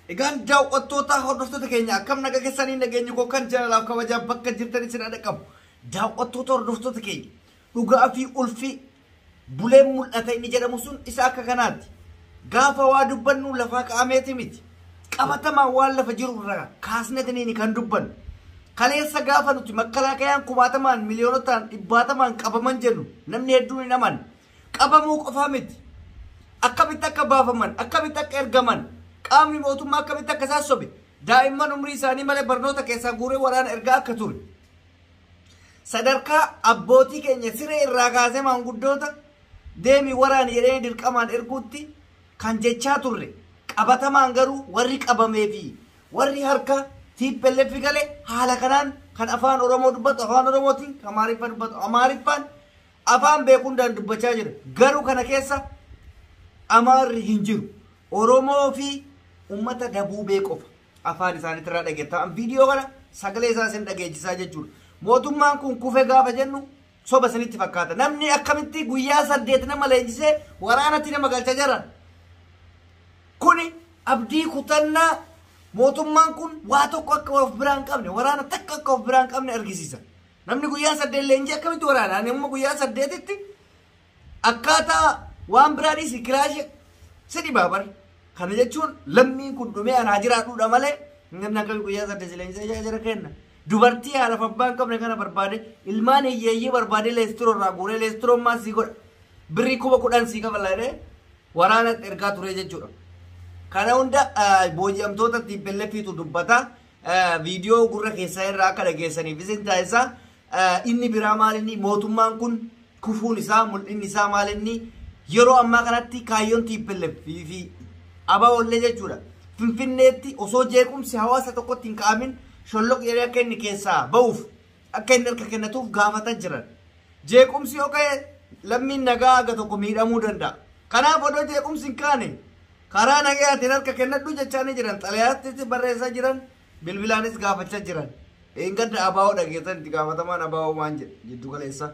Egaan daawwattoota hordoftoota keenya akkam naga keessanii nageenyi koo kan jaalalaaf kabajaa bakka jirtan isin dhaqabu. Daawwattoota hordoftoota keenya dhugaa fi ulfi buleen mul'ata inni jedhamu sun isa akka kanaati. Gaafa waa dubbannu lafaa ka'ameeti miti. Qabatamaan waan lafa jiru irraa kaasnetiniin kan dubbannu. Kaleessa gaafa nuti makkalaakayaan kumaatamaan miliyoonotaan dhibbaatamaan qabaman jennu namni hedduun hin amanne. Qabamuu qofaa miti. Akkamitti akka baafaman, akkamitti akka ergaman, qaamni mootummaa akkamitti akka isaan sobe, daa'imman umrii isaanii malee barnoota keessaa guuree waraana ergaa akka ture. Sadarkaa abbootii keenya siree irraa kaasee maanguddoota deemi waraana jedhanii dirqamaan erguutti kan jechaa turre. Qabatamaan garuu warri qabamee fi warri harka TPLF galee haala kanaan kan afaan Oromoo dubbatu afaan Oromootiin, kan Amaariffaa dubbatu Amaariffaan afaan beekuun dubbachaa jira. Garuu kana keessa Amaarri hin jiru. Oromoo fi uummata dabuubee qofa afaan isaaniitirraa dhageetta. Viidiyoo kana sagalee isaa isin dhageessisaa jechuudha. Mootummaan kun kufe gaafa jennu soba isinitti fakkaata. Namni akkamitti guyyaa 8 nama leenjisee waraanatti nama galcha jiran. Kuni abdii kutannaa mootummaan kun waa tokko akka of biraa hin qabne, waraana takka akka of biraa hin qabne argisiisa. Namni guyyaa 8 leenjii akkamitti waraana? Ani amma guyyaa 8tti akkaataa waan biraa dhiisi kilaashii si dhibaa bar. Kana jechuun lammiin kun dhumee anaa jiraadhuudha malee namni akkami guyyaa 8 leenjisee jira kenna. Dubartii haadha abbaa hin qabne kana barbaade ilmaan hiyyeeyyii barbaade leestiroo irraa guuree leestiroon maal sii godha? Birrii 10,000 sii kafala jedhee waraanatti ergaa ture jechuudha. Kana hunda booji'amtoota TPLFitu dubbata. Viidiyoo gurra keessaa irraa akka dhageessaniif isin taasisa. Inni biraa maal inni mootummaan kun kufuun isaa mul'inni isaa maal inni yeroo ammaa kanatti kaayyoon TPLF fi ABO'llee jechuudha. Finfinneetti osoo jeequmsi hawaasa tokkotti hin ka'amin sholloq jedhee akka inni keessaa ba'uuf akka inni harka kennatuuf gaafatan jiran. Jeequmsi yoo ka'e lammiin nagaa haga tokko miidhamuu danda'a. Kanaaf odoo jeequmsi hin kaane karaa nagayaatiin harka kennadhu jechaa ni jiran. Xalayaattis barreessaa jiran, bilbilaanis gaafachaa jiran. Eeggadda ABO dhageessan itti gaafatamaan ABO waan jedhe jiddu galeessa.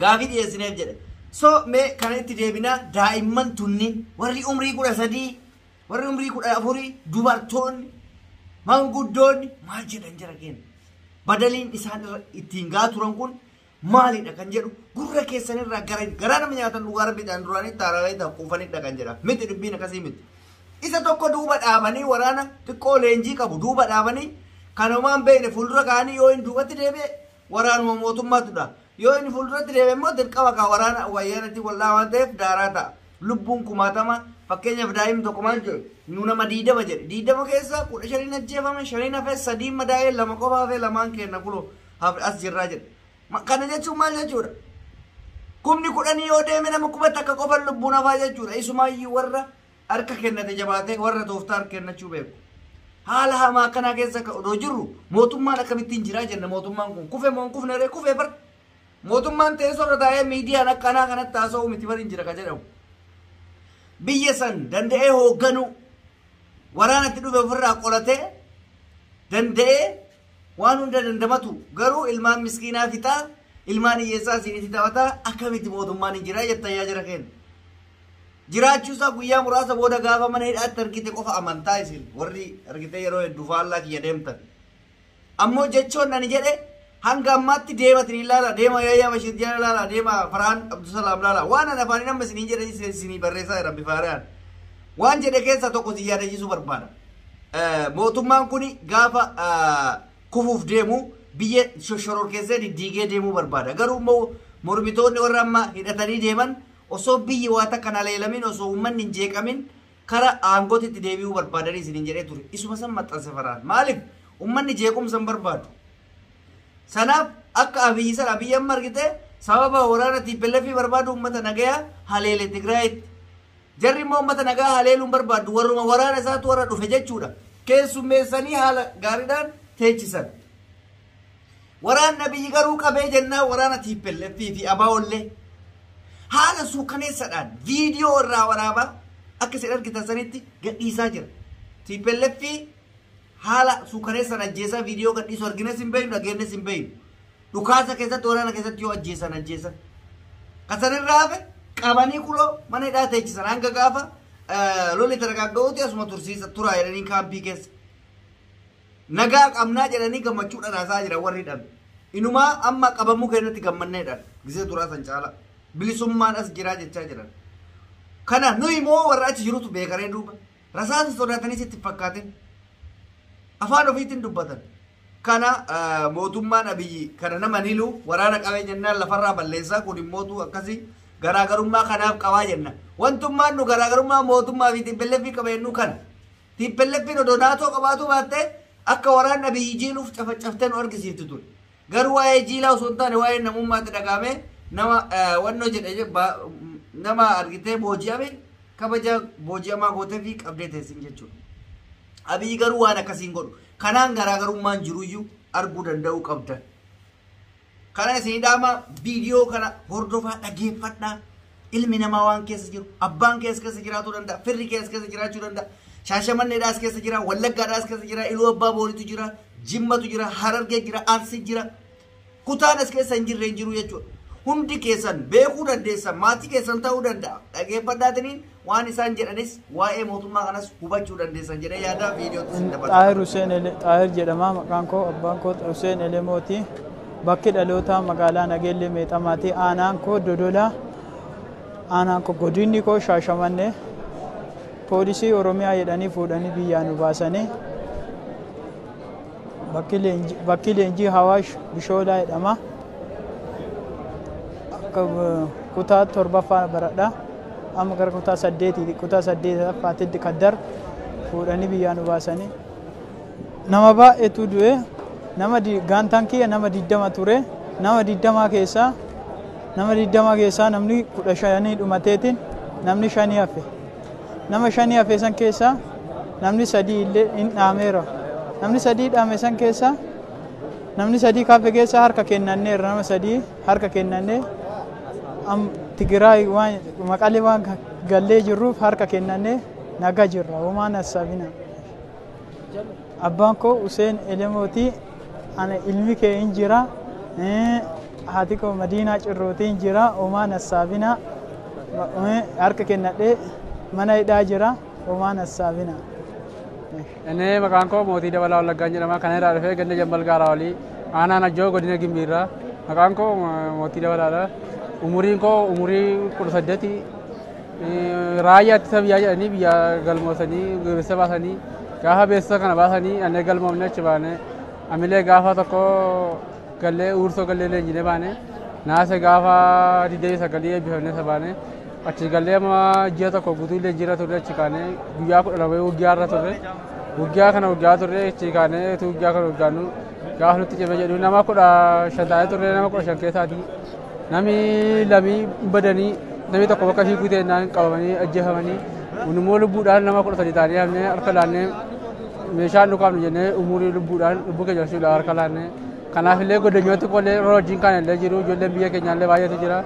Gaafii dhiyeessineef jedhe. So mee kana itti deebinaa daa'imman tunniin warri umrii 13, warri umrii 14, dubartoonni, maanguddoonni maal jedhan jira keenya. Badaliin isaan irra ittiin gaa turan kun maalidha kan jedhu gurra keessanirraa gara nama nyaatan dhugaa rabbiidhaan duraanii taaraalee ta'a quufanidha kan jedha. Miti dubbiin akkasii miti. Isa tokko duuba dhaabanii waraana xiqqoo leenjii qabu duuba dhaabanii kanumaan beekne fuuldura kaa'anii yoo inni duubatti deebi'e waraanuma mootummaatudha. Yoo inni fuulduratti deebi'e immoo dirqama kaa waraana wayyaanatti wallaa waan ta'eef daaraa ta'a. Lubbuun kumaatama fakkeenyaaf daa'imni tokko maal jedhu nu nama 20 jedhe. 20 keessa 15 ajjeefame, 5 hafe, 3 madaa'ee, 2 qofa hafe, 2 kenna kuloo as jirraa jedhe. Kana jechuun maal jechuudha? 10,000 yoo deeme nama 1000 qofa lubbuun hafaa jechuudha. Isumaayyuu warra harka kennate jabaatee warra tooftaa harka kennachuu beeku. Haala hamaa akkanaa keessa akka odoo jirru mootummaan akkamittiin jiraa jenna. Mootummaan kun kufe moo hin kufne ree? Kufe bar. Mootummaan teessoo irra taa'ee miidiyaan akkanaa kanatti haasa'uu miti bar hin jira ka jedhamu. Biyya san danda'ee hoogganuu waraanatti dhufe ofirraa qolatee danda'ee waan hunda dandamatu garuu ilmaan miskiinaa fixaa ilmaan hiyyeessaa isinitti taphataa akkamitti mootummaan hin jiraa jettan yaa jira keenya. Jiraachuu isaa guyyaa muraasa booda gaafa mana hidhaatti argite qofa amantaa isin warri argite yeroo hedduu faallaa kiyya deemtan. Ammoo jechoon ani jedhe hanga ammaatti deematiin ilaala deema Yaayyaa Bashiir jala ilaala deema Farhaan Abdusalaam ilaala waan ani afaaniin amma isiniin jedhe isinii barreessaa jira bifa haaraan. Waan jedhe keessaa tokko isin yaadachiisuu barbaada. Mootummaan kun gaafa kufuuf deemu biyya shororkeessee diddiigee deemuu barbaada. Garuu immoo mormitoonni warra amma hidhatanii deeman osoo biyyi waa takka hin haleelamin osoo uummanni hin jeeqamin kara aangootitti deebi'uu barbaadanii isiniin jedhee ture. Isuma san maxxanse Farhaan. Maaliif? Uummanni jeequmsa hin barbaadu. Sanaaf akka Abiyyi sana Abiyyi amma argite sababa waraana TPLF barbaadu uummata nagayaa haleele Tigraayitti. Jarri immoo uummata nagaa haleeluu hin barbaadu. Warruma waraana isaatu warra dhufe jechuudha. Keessummeessanii haala gaariidhaan teechisan. Waraanni Abiyyi garuu qabee jennaan waraana TPLF fi ABO'llee haala suukaneessaadhaan viidiyoo irraa waraabaa akka isin argitan sanitti gadhiisaa jira. TPLF haala suukaneessaan ajjeesaa viidiyoo gadhiisu argines hin beeknu dhageenyes hin beeknu. Dhukaasa keessatti waraana keessatti yoo ajjeesan ajjeesan. Kan sanirraa hafe qabanii kuloo mana hidhaa teechisan hanga gaafa Lolli targaggaa'uuti asuma tursiisa turaa jedhanii kaampii keessa. Nagaa qabnaa jedhanii gammachuudhaan haasaa jira warri hidhame. Inumaa amma qabamuu keenyatti gammanneedhaan gisee duraa san caala. Bilisummaan as jiraa jechaa jiran. Kana nuyi immoo warra achi jirutu beekaree duuba. Rasaasa sodaatanii sitti fakkaatin. Afaan ofiitiin dubbatan. Kana mootummaan Abiyyi kana nama nilu waraana qabee jennaan lafarraa balleessaa kun immootu akkasii garaagarummaa kanaaf qabaa jenna. Wantummaan nu garaagarummaa mootummaa fi TPLF qabeenyu kana. TPLF odoo naatoo qabaatu baattee akka waraanni Abiyyi jiiluuf cafacaftee nu argisiifti ture. Garuu waa'ee jiilaa osoo hin taane waa'ee namummaatti dhagaamee nama wannoo jedhe nama argitee booji'ame kabaja booji'amaa gootee fi qabdee teessin jechuudha. Abiyyi garuu waan akkasiin godhu. Kanaan garaagarummaan jiruyyuu arguu danda'uu qabdan. Kana isin dhaama viidiyoo kana hordofaa dhageeffadhaa. Ilmi namaa waan keessa jiru, abbaan keessa keessa jiraachuu danda'a, firri keessa keessa jiraachuu danda'a, Shaashamanneedhaas keessa jira, Wallaggaadhaas keessa jira, Iluu Abbaa Booritu jira, Jimmatu jira, Harargee jira, Arsii jira. Kutaan as keessa hin jirre hin jiru jechuudha. Hundi keessan beekuu dandeessan, maatii keessan ta'uu danda'a. Dhageeffadhaatiniin waan isaan jedhanis waa'ee mootummaa kanas hubachuu dandeessan jedhee yaada viidiyootti isin dabarsa. Xaahir Hussein Xaahir jedhama maqaan koo, abbaan koo Hussein Elemooti. Bakki dhalootaa magaalaa Nageellee Meexamaati. Aanaan koo Dodolaa. Aanaan koo godinni koo Shaashamannee. Poolisii Oromiyaa jedhanii fuudhanii biyyaa nu baasanii. Bakki leenjii Hawaash Bishoolaa jedhama. Kutaa 7ffaa baradha. Amma gara kutaa 8 kutaa 8ffaatti kan darbu fuudhanii biyyaa nu baasanii. Nama baay'eetu du'e. Nama gaantaan kiyya nama 20 ture. Nama 20 keessaa nama 20 keessaa namni 15 dhumateetiin namni 5 hafe. Nama 5 hafe san keessaa namni 3 illee hin dhaameera. Namni 3 dhaame san keessaa namni 3 kafe keessaa harka kennanneerra. Nama 3 harka kennannee am Tigraay waan Maqalee waan gallee jirruuf harka kennannee nagaa jirra. Homaan hassabina. Abbaan koo Hussein Elemooti. Ana ilmi kee hin jira. Haati koo Madiinaa Cirrootii hin jira. Homaan hassabina. Harka kennadhee mana hidhaa jira. Homaan hassabina. Inni maqaan koo Mootii Dabalaa Wallaggaan jedhama. Kana irraa dhufee ganda Jambal Gaaraa olii aanaan Ajjoo godina Gimbiirraa. Maqaan koo Mootii Dabalaadha. Umuriin koo umurii 18. Raayyaa ittisa biyyaa jedhanii biyya galmoosanii beeksisa baasanii gaafa beeksisa kana baasanii annee galmoofne achi baane amilee gaafa tokko gallee uursoo gallee leenjinee baane naase gaafa 29 eebbifamne isa baane achi gallee amma ji'a tokko guutuu leenjiirra turre achi kaane guyyaa 12 waggaa turre waggaa kana waggaa turre achi kaane utuu waggaa kana waggaannu gaafa nutti cime jedhu nama 15 taa'ee turre nama 15 keessaatii namni lamii badanii namni tokko bakka ishii guutee naan qabamanii ajjeefamanii immoo lubbuudhaan nama 13 ta'anii hafnee harka laannee meeshaan nu qabnu jennee umurii lubbuudhaan lubbuu keenya ibsuudhaan harka laannee kanaaf illee godinyooti qollee yeroo wajjin kaan illee jiru ijoolleen biyya keenyaa illee baay'eetu jira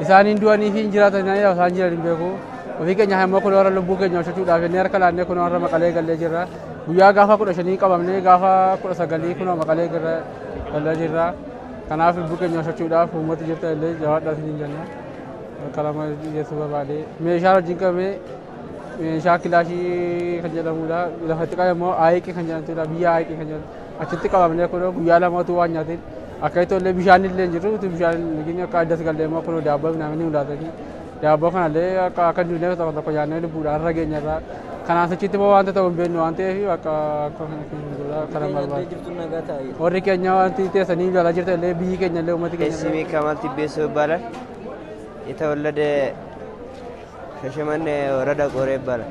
isaan hin du'anii fi hin jiraatan isaan jiran hin beeku ofii keenya immoo kun warra lubbuu keenya ibsachuudhaaf jennee harka laannee kun warra Maqalee gallee jirra guyyaa gaafa 15 qabamnee gaafa 19 kun Maqalee gallee jirra kanaaf lubbuu keenya ibsachuudhaaf uummati jirta illee jabaadhaa isiniin jenna. Kalama geessu barbaade meeshaa wajjin qabamee meeshaa kilaashii kan jedhamudha lafatti qabame immoo aayiqii kan jedhamtudha biyya aayiqii kan jedhamtu achitti qabamnee kunoo guyyaa lama utuu waan nyaatin akka itti illee bishaan illee hin jiru utuu bishaan hin dhugin akka addas gallee immoo kunoo daabboo namni hundaatanii daabboo kanallee akka akka duunee tokko tokko nyaannee lubbuudhaan irra geenyarra kanaaf achitti immoo wanta ta'u hin beeknu waan ta'eef akka akka kana barbaadu. Warri keenya wanti teessanii ilaalaa jirtan illee biyyi keenya illee uummati keenya. ስሜ ከማል ቲቤሶ ይባላል። የተወለደ ሻሸመኔ ወረዳ ቆሬ ይባላል።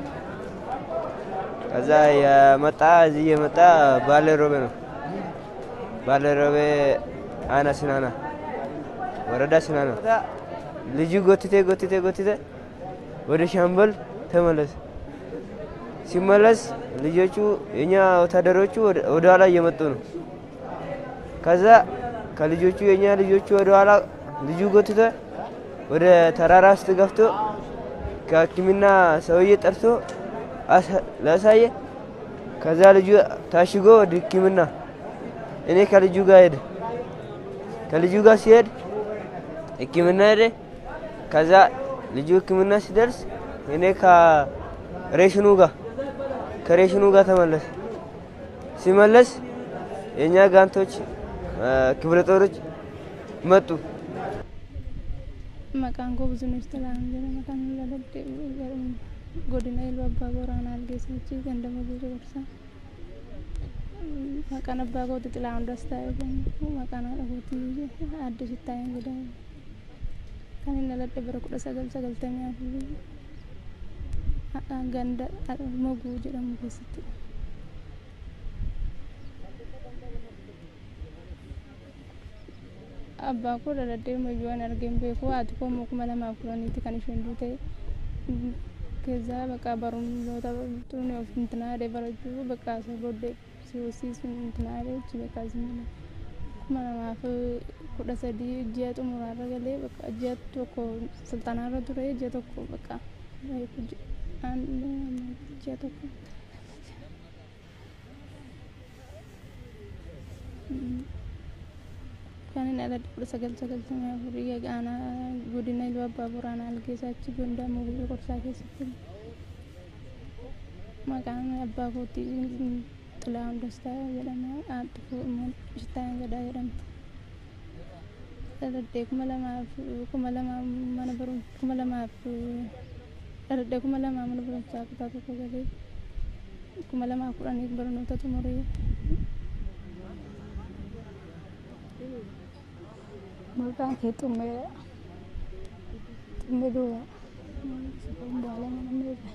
ከዛ የመጣ እዚህ የመጣ ባሌ ሮቤ ነው። ባሌ ሮቤ አና ሲናና ወረዳ ሲናና ልጁ ጎትቴ ጎትቴ ጎትቴ ወደ ሻምበል ተመለሰ። ሲመለስ ልጆቹ የኛ ወታደሮቹ ወደ ኋላ እየመጡ ነው። ከዛ ከልጆቹ የኛ ልጆቹ ወደ ኋላ ልጁ ጎትተ ወደ ተራራ ውስጥ ገፍቶ ከሕክምና ሰውዬ ጠርቶ ላሳየ። ከዛ ልጁ ታሽጎ ወደ ሕክምና እኔ ከልጁ ጋር ሄደ። ከልጁ ጋር ሲሄድ ሕክምና ሄደ። ከዛ ልጁ ሕክምና ሲደርስ እኔ ሬሽኑ ጋር ከሬሽኑ ጋር ተመለሰ። ሲመለስ የእኛ ጋንቶች ክፍለ ጦሮች መጡ። Maqaan koo Buzunesh Xilaahuun jedhama. Kan dhaladhe godina Iluu Abbaa Booraa Algeessachi ganda Moguu Coqorsaa. Maqaan abbaa kootii Xilahuun Dastaa jedhama. Maqaan haadha kootii Aadde Shittaayeen jedhama. Kan inni dhaladhe bara 1994 ganda Moguu jedhamu keessatti. Abbaa koo dhaladhee mayyuu an argee hin beeku. Haati koo immoo 2010tti kan isheen duute. Keessaa bakka barnoota tuni of intinaa barachuu bakka isa booddee si'oosiisuun intinaa achi bakka 2013 ji'a xumuraarra galee bakka ji'a tokko sulxanaarra ture, ji'a tokko bakka ji'a tokko. Kan inni dhaladhe 1994 aanaa godina Iluu Abbaa Booraa Algeessaa achi ganda Moguu Coqorsaa keessatti. Maqaan abbaa kootii Xilahuun Dastaa jedhama. Haadhi koo immoo Shittaayeen Gadaa jedhamti. Dhaladhee 2000 mana barumsaa 2000 dhaladhee 2000 mana barumsaa kutaa tokko galee 2010 barnoota xumuree. Maqaan kee Xummeedha. Xummee duwwaa. Baala mana meeqa?